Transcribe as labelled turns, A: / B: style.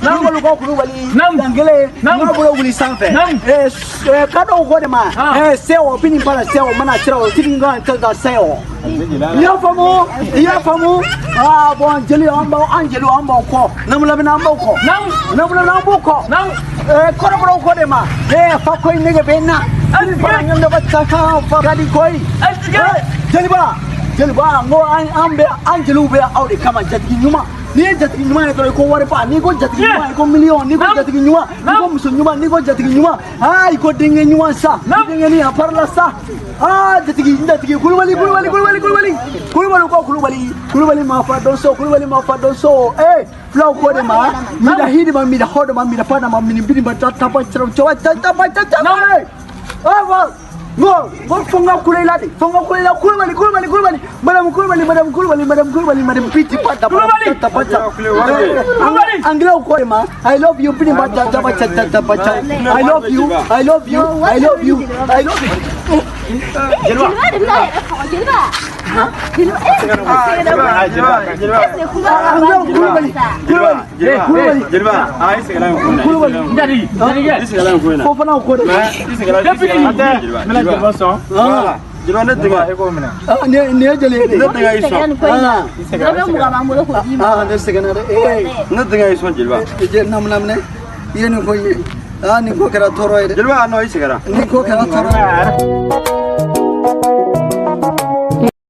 A: Kulubaliw ko Kulubali.
B: Naamu.
A: Dankelen.
B: Naamu.
A: N ka bolo wuli sanfɛ.
B: Naamu.
A: Kadɔw ko de ma.
B: Ah.
A: Sɛwɔ bini bala sɛwɔ mana sira o sigi kan tɛ ka sɛwɔ. I y'a faamu? I y'a faamu? Ah bon, jeli an b'aw, an jeliw an b'aw kɔ. Namulamina an b'aw kɔ.
B: Naamu.
A: Namulamina an b'u kɔ.
B: Naamu.
A: Kɔrɔbɔrɔw ko de ma. Fa koyi nege bɛ n na. Bini bala ɲɛ bɛ ta kan fa ka di koyi. Jeliba, jeliba, n ko an bɛ, an jeliw bɛ aw de kama. Jatigi ɲuman, n'i ye jatigi ɲuman ye dɔrɔn, i ko wariba. N'i ko jatigi ɲuman, i ko miliyɔn. N'i ko jatigi ɲuman, i ko muso ɲuman. N'i ko jatigi ɲuman, aa, i ko denkɛ ɲuman sa. Denkɛnin a parila sa. Aa, jatigi, n jatigi Kulubali, Kulubali, Kulubali, Kulubali, Kulubali ko Kulubali, Kulubali ma fa dɔn so, Kulubali ma fa dɔn so. Fulaw ko de ma, mida hidi ma, mida hɔdɔ ma, mida fana ma, mini bini ma, ta ta ba cɛrɛ cɛwa ta ta ba ta ta. Aa, wa n ko fo n ka kule i la de, fo n ka kule i la. Kulubali, Kulubali, Kulubali, madame Kulubali, madame Kulubali, madame Kulubali, madame piti pa ta pa ta pa ta.
B: Kulubali.
A: Anglais ko de ma, I love you, bini ba ta ta ba ta ta ta ba ta. I love you, I love you, I love you, I love you.
C: Jeliba de bɛna yɛrɛ faga. Jeliba, jeliba,
D: Jeliba, jeliba.
C: Est ce que
A: Anglais, Kulubali, Kulubali, Kulubali.
D: Jeliba, aa, i sɛgɛnna nin ko in na.
A: Kulubali.
B: N jatigi, jatigikɛ.
D: I sɛgɛnna nin ko in na.
A: Fofanaw ko de ma.
D: I sɛgɛnna.
B: Depuis
D: A tɛ.
B: Jeliba.
D: N bɛna jeliba sɔn.
A: Voilà.
D: Jeliba, ne denkɛ. E k'o minɛ.
A: Ah, nin ye jeli ye de.
D: Ne denkɛ y'i sɔn.
C: Nin ko in na,
A: Ah.
C: dɔrɔmɛ 20 b'an bolo k'o d'i ma.
A: Ah, ne sɛgɛnna dɛ.
D: Ne denkɛ y'i sɔn, jeliba.
A: Je namunaminɛ, i ye nin ko ye. Ah, nin ko kɛra tɔɔrɔ ye dɛ.
D: Jeliba, nɔ, i sɛgɛnna.
A: Nin ko kɛra tɔɔrɔ ye.